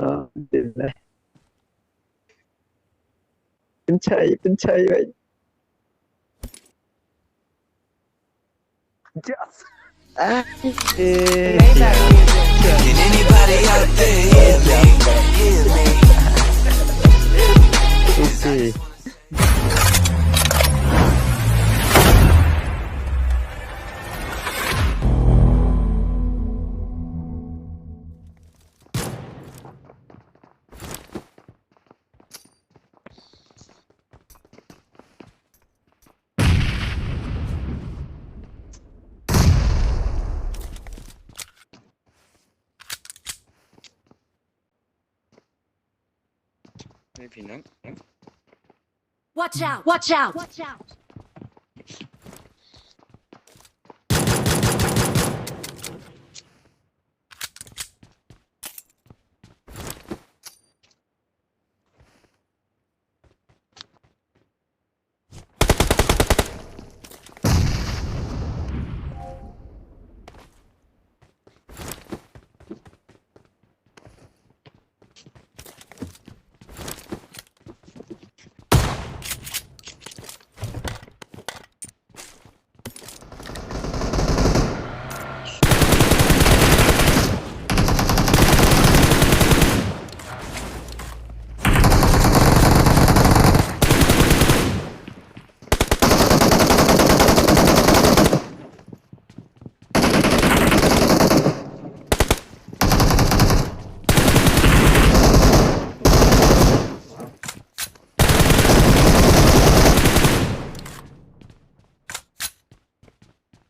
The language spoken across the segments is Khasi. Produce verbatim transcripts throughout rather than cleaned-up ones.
Alhamdulillah. Pynshai, pynshai, bhai. Yes. Ah, eh. Can anybody out there hear me? Hear me? Okay. Maybe not. Watch out! Watch out! Watch out!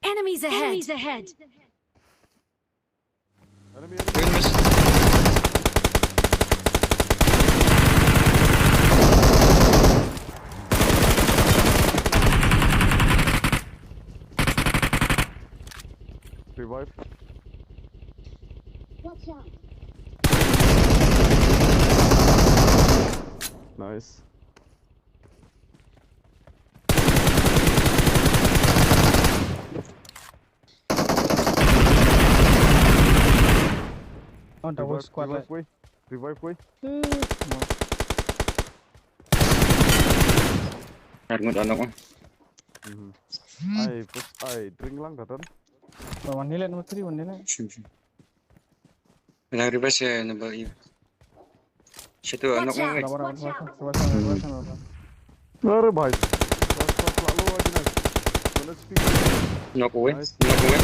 Enemies ahead! Enemies ahead! Enemy, enemy. Wait, miss. Revive. Watch out. Nice. Oh, double squad. Revive, revive, wei. Revive, wei. Eh, mo. Ar ngut anak, oh. Mhm. Ai, bus, ai, drink lang, katan. Oh, one hill, number three, one hill. Sure, sure. Lang revive, eh, number, iya. Situ, anak, watch out, wei. Watch out. Knock away, knock away, knock away.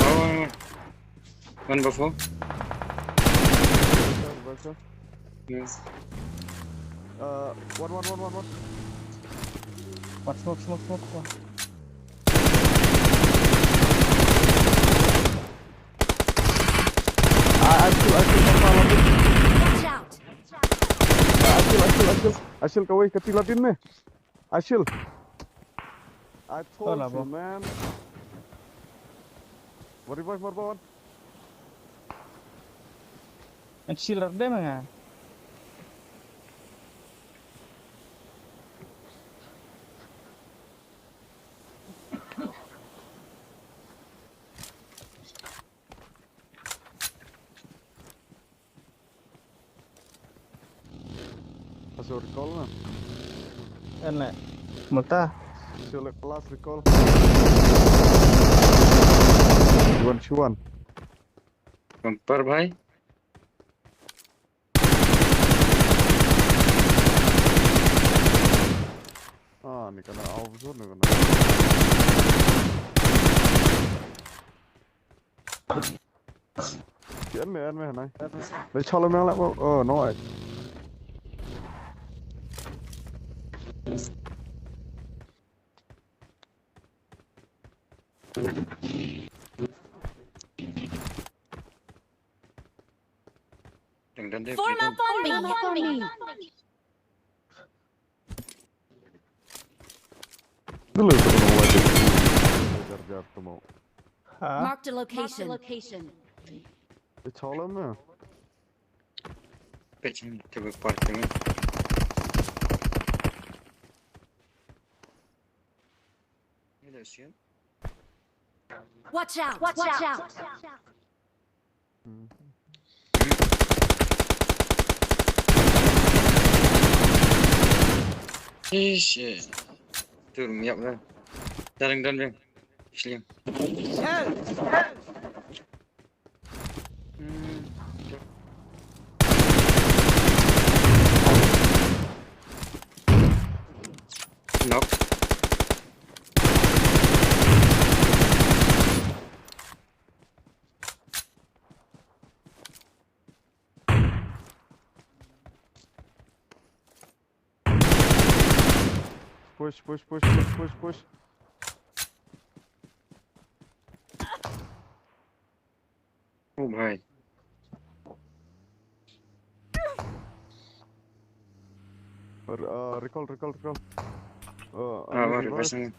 Oh, one before. Yes. Uh, one, one, one, one, one. One smoke, smoke, smoke, smoke. I, I kill, I kill, Marpa, I kill. Watch out! I kill, I kill, I kill. I kill, kawei, kati latin me. I kill. I told you, man. One revive, Marpa, one. And shield are dem nga. Paso recall na. Ene. Mata. Paso le class recall. One, one. Bumper, bhai. Ah, ni kana off zone, ni kana. Ki en me, en me, nai. Dei chalo me la, oh, no, ai. Dang, dang, dang, form up on me. Form up on me. Dulu tu kena wajib. Jar, jar tu mau. Ha? Marked a location. Marked a location. Dei chalo me. Pechin, tu parking. Ni dah siap. Watch out! Watch out! Hmm. Ish, eh. Tur miap lah. Darang dan beng. Shling. Hmm. Knock. Push, push, push, push, push, push. Oh bhai. R-, uh, recall, recall, recall. Uh, Ah, I'm wah, revive. Revive sana.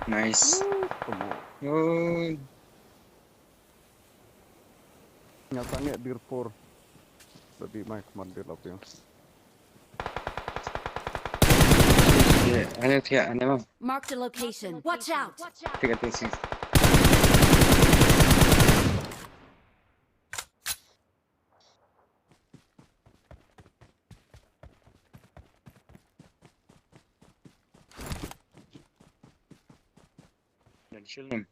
Nice. Come on. Oh. Nga sangeh dir por. Tadi mai kemar dir lapiang. Ane thiah, ane bang. Marked a location. Watch out! Thiah, thiah, thiah. Dan shield nim.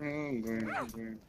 Oh, going, going.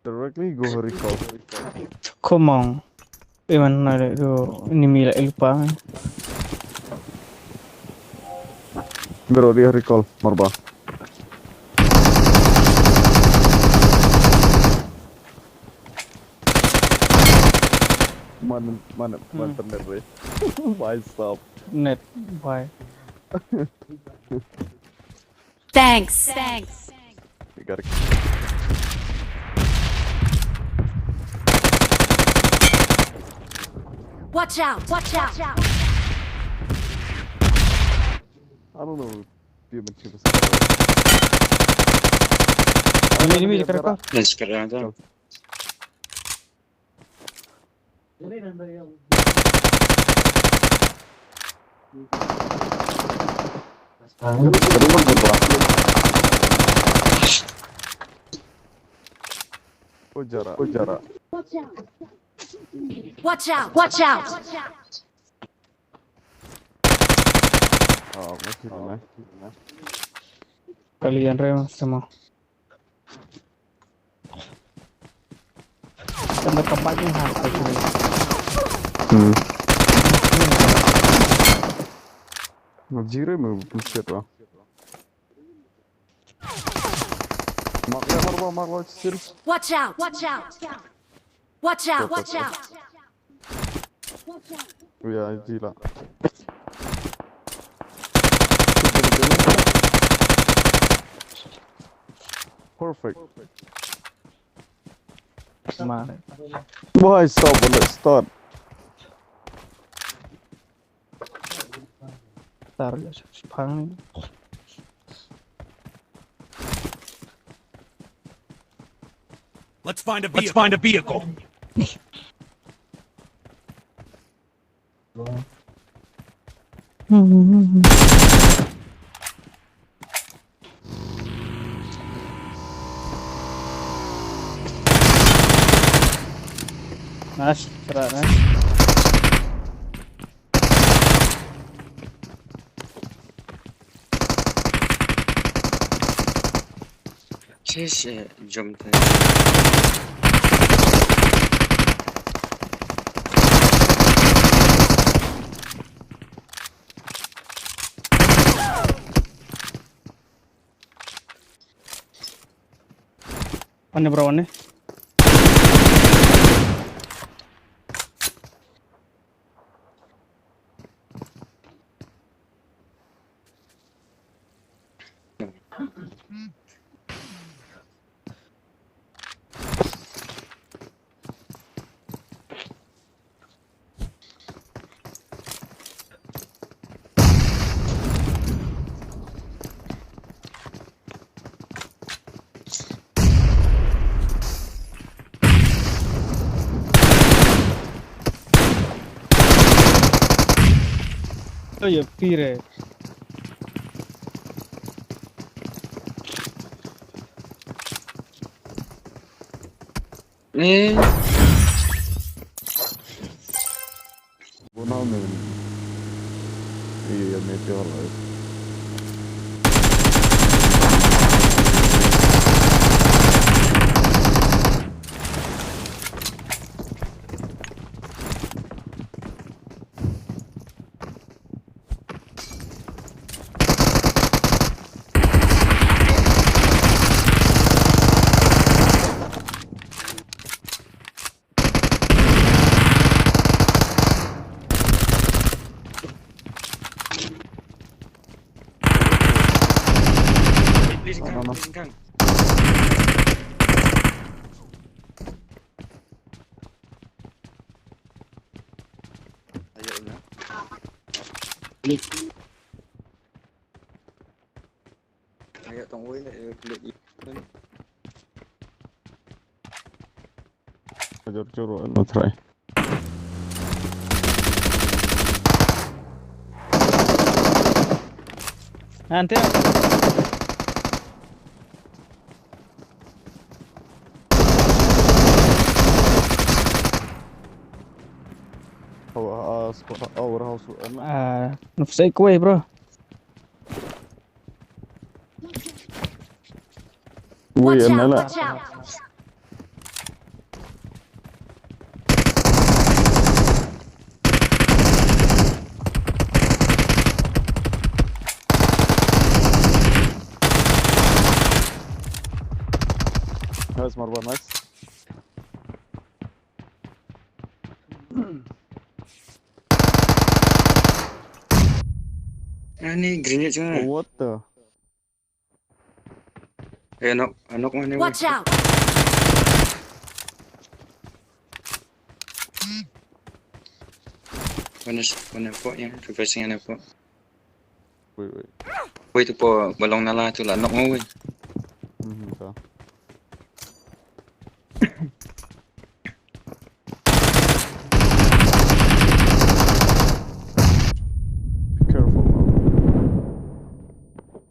Directly go recall. Come on. Iman na do ni mila ilpa. Bro, dia recall, marba. Man, man, man, hmm, internet re. Bhai sahab. Net, bhai. Thanks. Thanks. We gotta Watch out! Watch out! I don't know. Dia benci besar. Ini, ini, ini, dekat, dekat. Nice, keren tu. Oh, jarak, oh, jarak. Watch out! Watch out! Oh, masih mana? Kalian rem sama. Tanda kapatnya ha, actually. Hmm. Jire me buset lah. Mak ya, marba, marba, chill. Watch out! Watch out! Watch out! Watch out! Oh ya, jila. Perfect. Mare. Bhai sahab, let's start. Tar ya, sepang ni. Let's find a vehicle. Let's find a vehicle. Nice, tara, nice. Sis, eh, jump te. One bro, one. Oi, ya pire. Eh. Bona men. Iya, mete wala. Please, no, no, come, no, please, come. Ayo, na. Ayo, tong wei, ayo, klik. Jor, jor, no try. Nanti. Oh, ah, squad, oh, warehouse, eh, na. Ah, nufsai kue, bro. Ui, watch out, watch out. Nice, Marwan, nice. Ani grenade jong. What the? Eh, knock, knock mane. Watch out. Mane, mane po yang, reversing ane po. Wait, wait. Wait, tu po balong nala tu la knock mo, wait. Mhm, so. Careful, bro.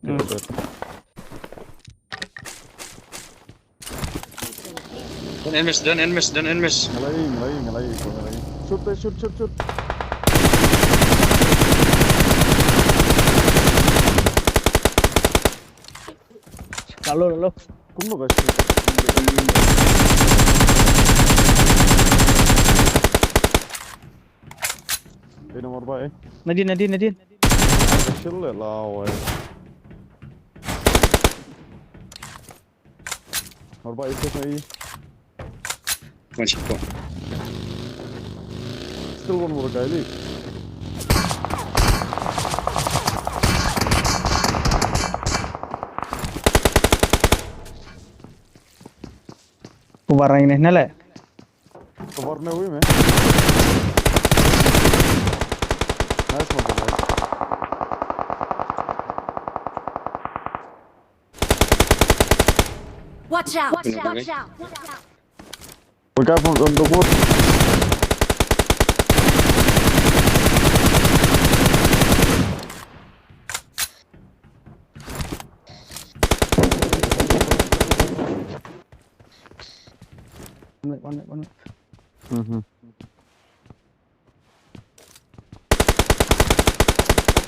Hmm. Don't end miss, don't end miss, don't end miss. Ngalai, ngalai, ngalai, ngalai. Shoot, shoot, shoot, shoot. Lalo, lalo. Kumno ba shi? Ei, number ba, eh? Nadin, nadin, nadin. Shield le lao, eh. Number ba, eh, safe, eh. One shot, one. Still one more guy, leave. Cover ne, nale. Cover ne hui me. Nice one, guys. Watch out! Watch out! Watch out! One guy from on the wood. One minute, one minute, one minute. Mm-hmm.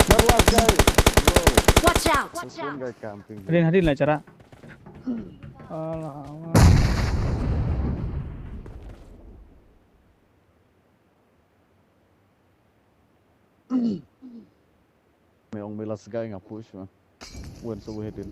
That last guy, bro. Watch out! There's one guy camping here. Hadien, hadien la cara. Alah, alah. Me ong me last guy nga push ma. Wen so we hadien.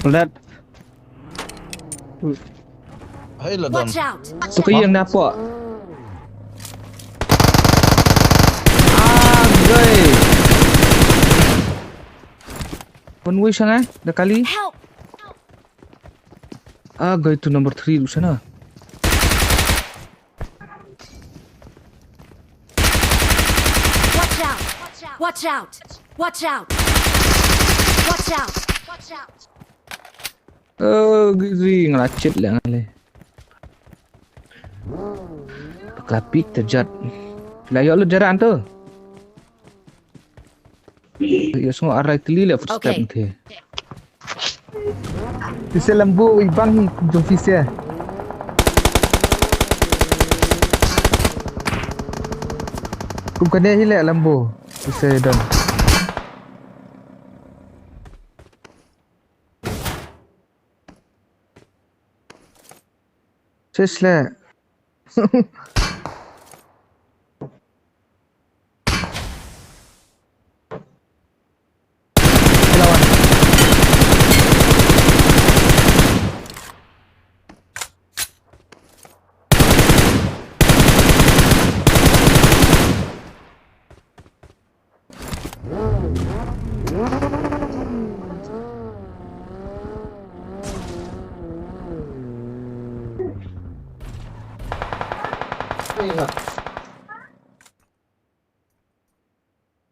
Hold that. Hai la don. Watch out! Suka yang dapat. Ah, gai. One way shang eh, da kali. Help! Ah, gai tu number three tu sana. Watch out! Watch out! Watch out! Watch out! Watch out! Oh, gizui ngelacit lah ngalai. Paklapik terjat. Lah yok lu jaran tu. Ïa sngew arai tylli leh footstep. Okay. Te pisa lambu i bang hi jong pisa. Kum kane hi leh lambu. Pisa don. Sis leh.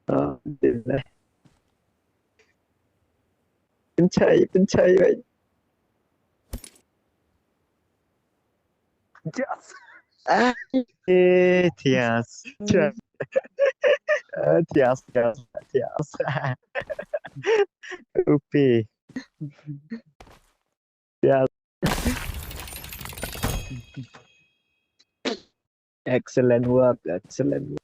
Alhamdulillah. Pynchai, pynchai, bai. Yes. Ah, eh, yes. Yes. Ah, yes, yes, yes. Upi. Yes. Excellent work, excellent work.